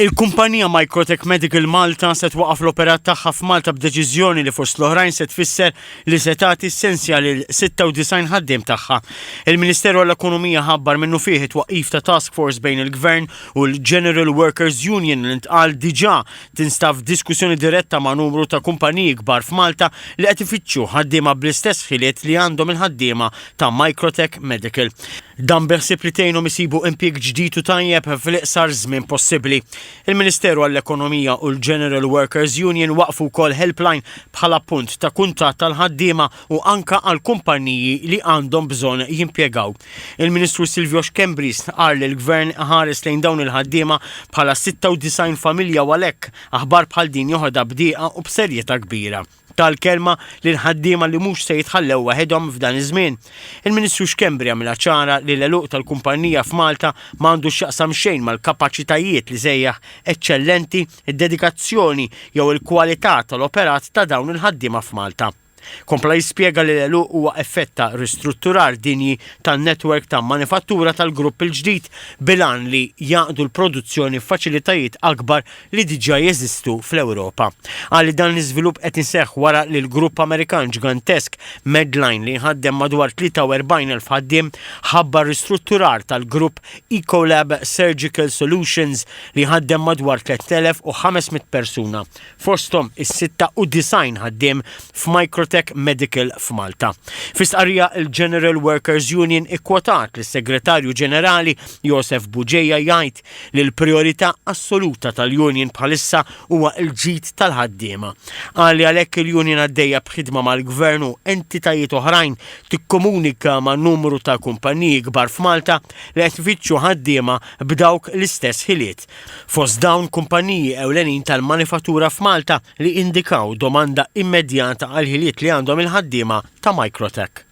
Il-kumpanija Microtech Medical Malta se twaqqaf l-operat tagħha f'Malta b'deċiżjoni li fost l-oħrajn se tfisser li se tagħti s-sensja lil 96 ħaddiem tagħha. Il-Ministeru għall-Ekonomija ħabbar minnufih it-twaqqif ta' task force bejn il-Gvern u l-General Workers Union li ntqal diġà tinstab f'diskussjoni diretta ma' numru ta' kumpaniji kbar f'Malta li qed ifittxu ħaddiema bl-istess ħiliet li għandhom il-ħaddiema ta' Microtech Medical. Dan bi ħsieb li tgħinhom isibu impjieg ġdid u tajjeb fl-iqsar żmien possibbli. Il-Ministeru għall-Ekonomija u l-General Workers Union waqqfu wkoll helpline bħala punt ta' kuntatt għall-ħaddiema u anka għall-kumpaniji li għandhom bżonn jimpjegaw. Il-Ministru Silvio Schembri stqarr li l-Gvern iħares lejn dawn il-ħaddiema bħala 96 familja u għalhekk aħbar bħal din joħodha b'dieqa u b'serjetà kbira. Ta l-kelma lill-ħaddiema li mhux se jitħallew waħedhom f'dan iż-żmien. Il-Ministru Schembri għamilha ċara li l-għeluq tal-kumpanija f'Malta ma għandu x'jaqsam xejn mal-kapaċitajiet li sejjaħ eċċellenti, id-dedikazzjoni jew il-kwalità tal-operat ta' dawn il-ħaddiema f'Malta. Kompla jispjega li l-għeluq huwa effett ta' ristrutturar dinji tan-netwerk ta' manifattura tal-grupp il-ġdid bil-għan li jgħaqqdu l-produzzjoni f'faċilitajiet akbar li diġà jeżistu fl-Ewropa. Qal li dan l-iżvilupp qed iseħħ wara li l-grupp Amerikan ġgantesk Medline li jħaddem madwar 43,000 ħaddiem ħabbar ristrutturar tal-grupp Ecolab Surgical Solutions li jħaddem madwar 3,500 persuna. fosthom is-96 ħaddiem f'Microtech Medical f'Malta. Fi stqarrija il-General Workers Union ikkwotat lis-Segretarju Ġenerali Josef Bugeja jgħid li l-prijorità assoluta tal-union bħalissa huwa l-ġid tal-ħaddiema. Qal li għalhekk il-union għaddejja b'ħidma mal-Gvern u entitajiet oħrajn tikkomunika ma' numru ta' kumpaniji kbar f'Malta li qed ifittxu ħaddiema b'dawk l-istess ħiliet. Fost dawn kumpaniji ewlenin tal-manifattura f'Malta li indikaw domanda immedjata għall-ħiliet li għandhom il-ħaddiema ta' Microtech.